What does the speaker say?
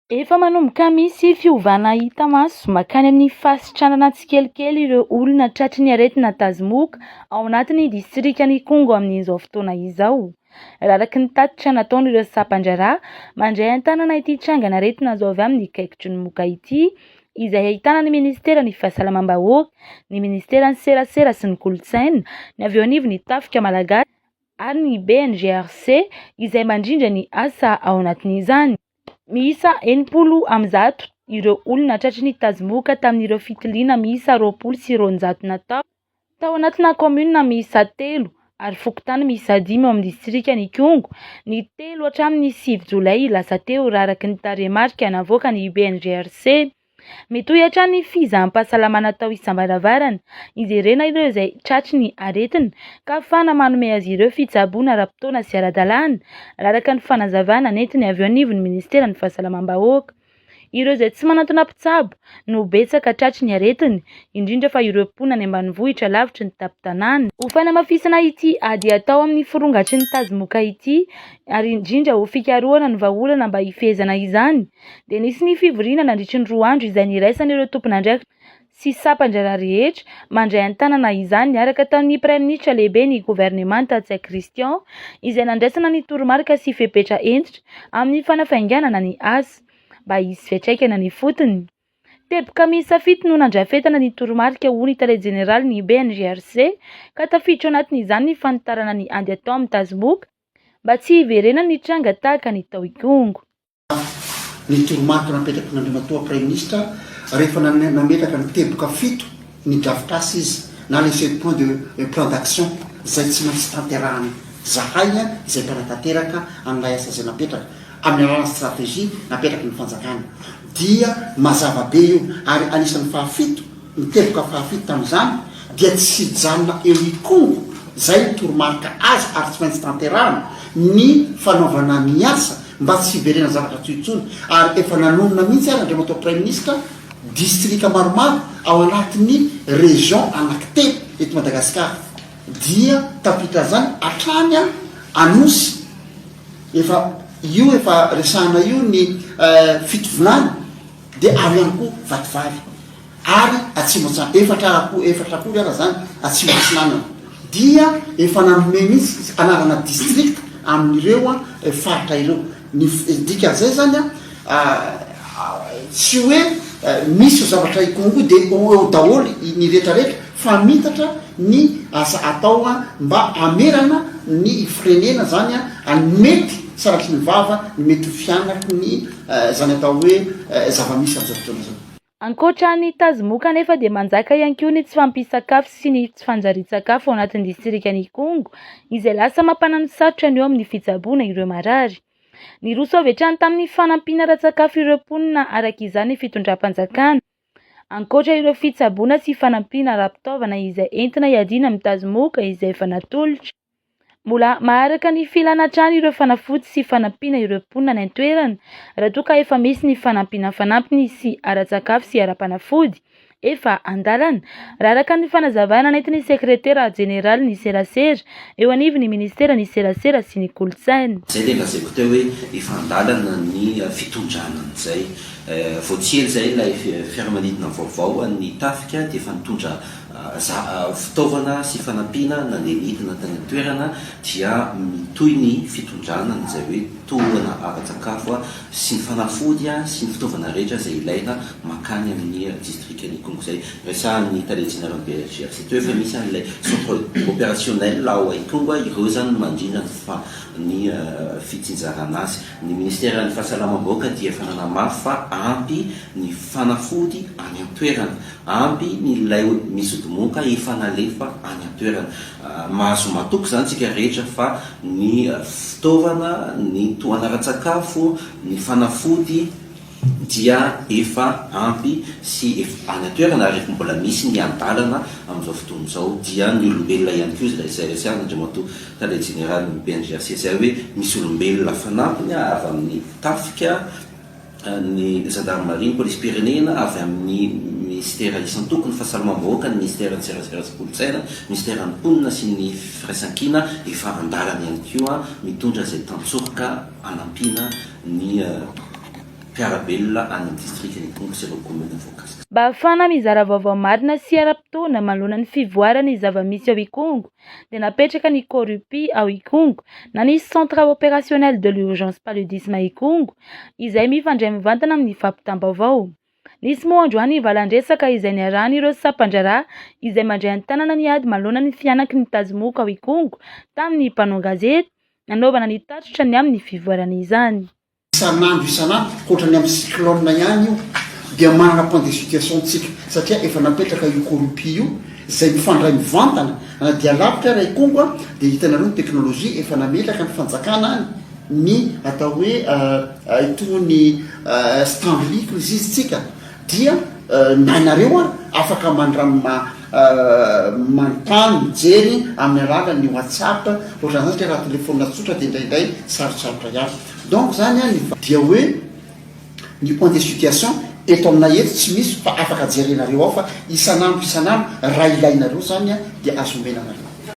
Efa manomboka misy fiovana hita maso mankany amin'ny fahasitranana tsikelikely ireo olona tratry ny aretina tazomoka ao anatin'ny distrikan'Ikongo amin'izao fotoana izao. Raha araka ny tatitra nataon'ireo sampan-draharaha mandray an-tanana ity trangan'aretina azo avy amin'ny kaikitry ny moka ity, izay ahitana ny ministeran'ny fahasalamam-bahoaka, ny ministeran'ny serasera sy ny kolontsaina, ny avy eo anivon'ny tafika malagasy ary ny BNGRC izay mandrindra ny asa ao anatin'izany. Miisa 160 ireo olona tratry ny tazomoka tamin'ireo fitiliana miisa 220 natao tao anatina kaominina miisa telo ary fokontany miisa dimy ao amin'ny distrikan'Ikongo ny 3 hatramin'ny 9 jolay lasa teo raha araka ny tarehimarika navoakan'ny BNGRC. Mitohy hatrany ny fizaham-pahasalamana atao isam-baravarana, hijerena ireo izay tratry ny aretina ka ahafahana manome azy ireo fitsaboana ara-potoana sy ara-dalàna, raha araka ny fanazavana nentiny avy eo anivon'ny minisiteran'ny Fahasalamam-bahoaka. Ireo izay tsy manantona mpitsabo no betsaka tratry ny aretina, indrindra fa ireo mponina any ambanivohitra lavitry ny tampon-tanàna. Ho fanamafisana ity ady atao amin'ny firongatry ny tazomoka ity ary indrindra ho fikarohana ny vahaolana mba hifehezana izany dia nisy ny fivoriana nandritry ny 2 andro izay niraisan'ireo tompon'andraikitra sy sampan-draharaha rehetra mandray an-tanana izany niaraka tamin'ny Praiminisitra lehibe ny governemanta Ntsay Christian izay nandraisana ny toromarika sy fepetra hentitra amin'ny fanafainganana ny asa mba hisy fiantraikany any ifotony. Teboka miisa fito no nandrafetana ny toromarika hoy ny tale jeneralin'ny BNGRC ka tafiditra ao anatin'izany ny fanitarana ny ady atao amin'ny tazomoka mba tsy hiverenan'ny tranga tahaka ny tao Ikongo. Ny toromarika napetraky Andriamatoa Praiminisitra rehefa nametraka ny teboka fito ny drafitr'asa izy na les sept points de plan d'action izay tsy maintsy tanterahana zahay izay mpanatanteraka an'ilay asa izay napetraka amin'ny alalan'ny stratégie napetraky ny fanjakana dia mazava be io ary anisan'ny fahafito ny teboka fahafito tamin'izany dia tsy hijanona eo Ikongo izay ny toromarika azo ary tsy maintsy tanterahana ny fanaovana ny asa mba tsy hiverenana zavatra toy intsony ary efa nanonona mihitsy ary Andriamatoa Praiminisitra distrika maromaro ao anatin'ny région anankitelo eto Madagasikara dia tafiditra izany hatrany Anosy efa io efa resahana io ny Fitovinany dia ao ihany koa Vatovavy ary Atsimo Atsinanana, efatra akoho, efatra akory ara zany Atsimo Atsinanana dia efa nanome mihitsy anarana district amin'ireo faritra ireo, ny dikan'izay zany an tsy hoe misy io zavatra Ikongo io dia ho eo daholo ny rehetra rehetra fa mitatra ny asa atao mba hamerana ny firenena zany an ny mety sanatry ny vava ny mety ho fianaky ny zany atao hoe zava-misy amin'izao fotoana izao. Ankoatra ny tazomoka anefa dia manjaka ihany koa ny tsy fahampian-tsakafo sy ny tsy fanjarian-tsakafo ao anatin'ny distrikan'Ikongo izay lasa mampananosarotra ny eo amin'ny fitsaboana ireo marary. Niroso avy hatrany tamin'ny fanampiana ara-tsakafo ireo mponina araka izany ny fitondram-panjakana. Ankoatra ireo fitsaboana sy fanampiana ara-pitaovana izay entina hiadiana amin'ny tazomoka izay efa natolotra. Mbola maharaka ny filana hatrany ireo fanafody sy fanampiana ireo mponina any an-toerana raha toa ka efa misy ny fanampiana fanampiny sy ara-tsakafo sy ara-panafody efa an-dalana, raha araka ny fanazavana nentin'ny sekretera jeneralin'ny serasera eo anivon'ny ministeran'ny serasera sy ny kolontsaina. Izay ilay lazaiko teo hoe efa an-dalana ny fitondrana an'izay. Vao tsy ela izay ilay fiaramanidina vaovao an'ny tafika dia efa nitondra fitaovana sy fanampiana nandeha nidina tany an-toerana dia mitohy ny fitondrana an'izay hoe tohana ara-tsakafo sy ny fanafody sy ny fitaovana rehetra izay ilaina mankany amin'ny distrikan'Ikongo izay resahan'ny tale jeneralin'ny BRGRC teo efa misy an'ilay centre opérationnel ao Ikongo, ireo izany no mandrindra ny fitsinjarana azy. Ny ministeran'ny fahasalamam-bahoaka dia efa nanamafy fa ampy ny fanafody any an-toerana. Ampy ny lay misy odimoka efa nalefa any an-toerana. Mahazo matoky izany isika rehetra fa ny fitaovana, ny tohana ara-tsakafo, ny fanafody dia efa ampy sy efa any an-toerana ary efa mbola misy ny an-dalana amin'izao fotoana izao. Dia ny olombelona ihany koa izay resahana Andriamatoa Tale Jeneralin'ny BNGRC izay hoe misy olombelona fanampiny avy amin'ny tafika, ny zandarimaria, ny polisim-pirenena, avy amin'ny minisitera isan-tokony, fahasalamam-bahoaka, ny minisiteran'ny serasera sy kolontsaina, minisiteran'ny mponina sy ny firaisankina efa an-dalana ihany koa mitondra izay tantsoroka hanampiana ny. mpiara-belona any amin'ny distrikan'Ikongo sy ireo kaominina voakasika. Mba hahafahana mizara vaovao marina sy ara-potoana manoloana ny fivoaran'ny zava-misy ao Ikongo dia napetraka ny Corupi ao Ikongo na ny Centre Opérationnel de l'Urgence Paludisme Ikongo izay mifandray mivantana amin'ny fampitam-baovao. Nisy moa androany valan-dresaka izay niarahan'ireo sampan-draharaha izay mandray an-tanana ny ady manoloana ny fihanaky ny tazomoka ao Ikongo tamin'ny mpanao gazety nanaovana ny tatitra ny amin'ny fivoaran'izany. Isan'andro isan'andro, ohatran'ny amin'ny cyclone ihany io, dia manana point de situation tsika satria efa napetraka io Corupi io izay mifandray mivantana na dia lavitra ara Ikongo a, dia hitanareo ny technologie efa nametraka ny fanjakana any ny atao hoe itony Stanley hozy izy tsika dia na nareo ary afaka mandram manontany mijery amin'ny alalan'ny WhatsApp ohatran'izany satria raha telephone tsotra dia indraindray sarotsarotra ihany. Donc zany an ny dia hoe ny point de situation eto aminay eto tsy misy fa afaka jerenareo ao fa isan'andro isan'andro raha ilainareo zany an dia azo omena anareo.